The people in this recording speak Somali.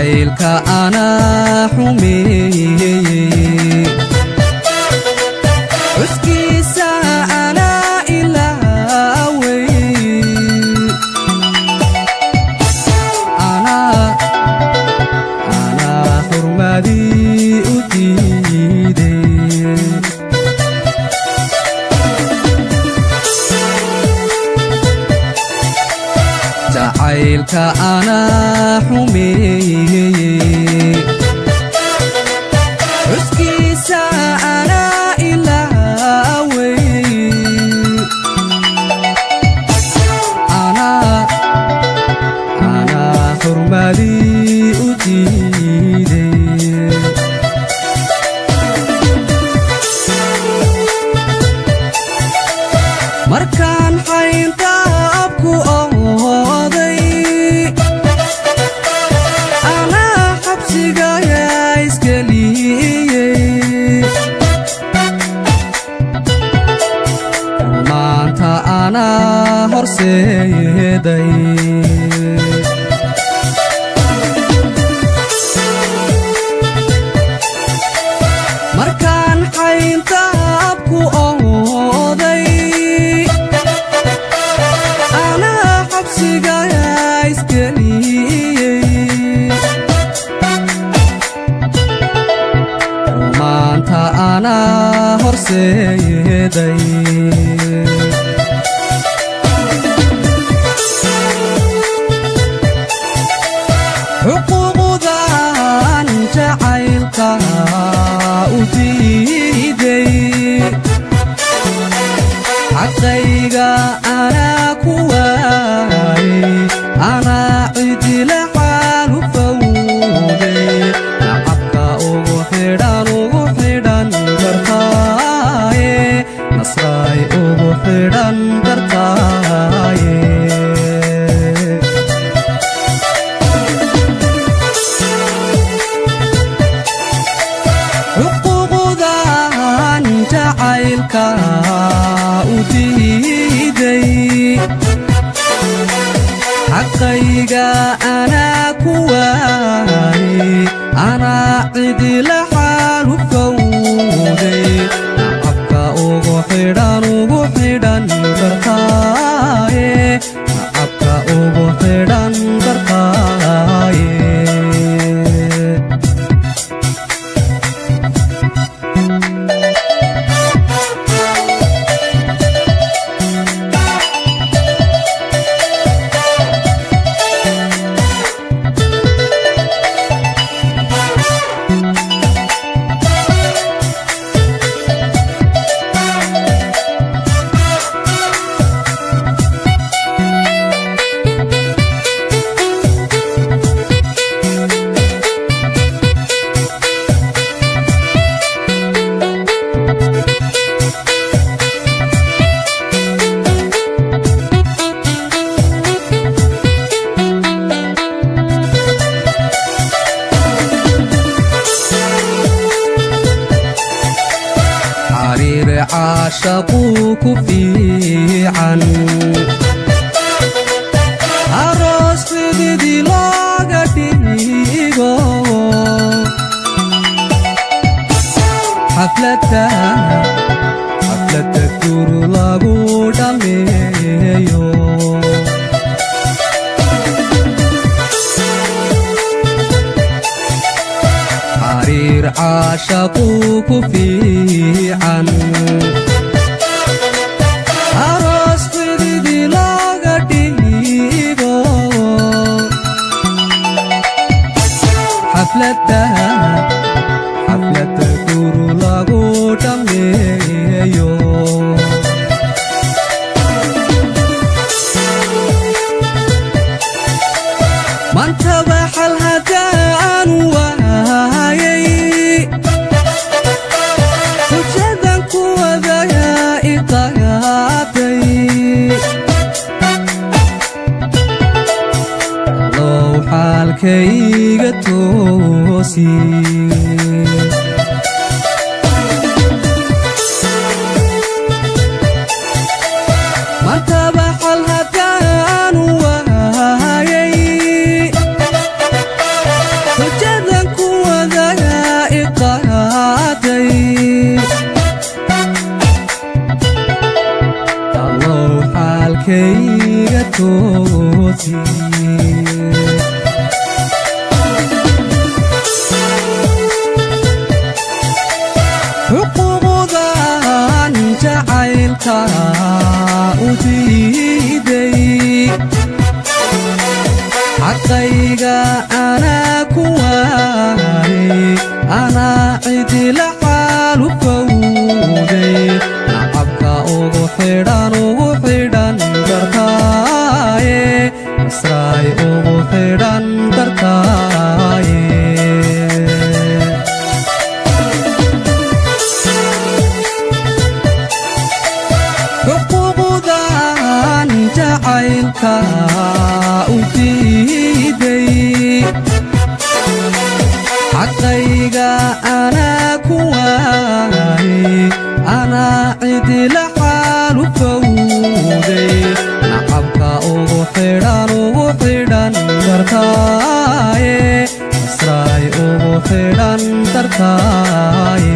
Jacaylka anaa xumeeyey, xuskiisa anaa ilaawey. Anaa xurmadii u diiday. Jacaylka anaa xumeeyey, xuskiisa anaa ilaawey. Anaa xurmadii u diiday. Markaan xayndaabku ooday, anaa xabsigayaa iskeliyey. Maanta anaa horseeday. Markaan xayndaabku ooday, anaa xabsigayaa iskeliyey. Maanta anaa horseeday. Xuquuqdan jacaylka u diiday, xaqayga anaa ku waayey, anaa cidila xaalu fawday. Nacabka ugu xidhan, ugu xidhan dartaaye, Nasraay, ugu xidhan dartaaye. Xuquuqdan jacaylka u diiday, xaqayga anaa ku waayey, anaa cidila xaalu fawday. Nacabka ugu xidhan, ugu xidhan dartaaye, nacabka ugu xidhan dartaaye. Xariir caashaquu ku fiican, aroos fididii looga dhigo, xafladda xafladda guru lagu dhammeeyo. Xariir caashaquu ku fiican, aroos fididii looga dhigo, xafladda xafladda guru lagu dhammeeyo. Mantaba xal haddaan waayay, xujadan kuwadayaa iqaaday. Allow xaalkayga toosi. Mantaba xal haddaan waayay, Xuquuqdan jacaylka u diiday, xaqayga anaa ku waayay, anaa cidila xaalu fowday. Nacabka ugu xidhan, ugu xidhan dartaaye, Nasraay, ugu xidhan dartaaye. Xuquuqdan jacaylka u diiday, xaqayga anaa ku waayay, anaa cidila xaalu fowday. Nacabka ugu xidhan, ugu xidhan dartaaye, Nasraay, ugu xidhan dartaaye.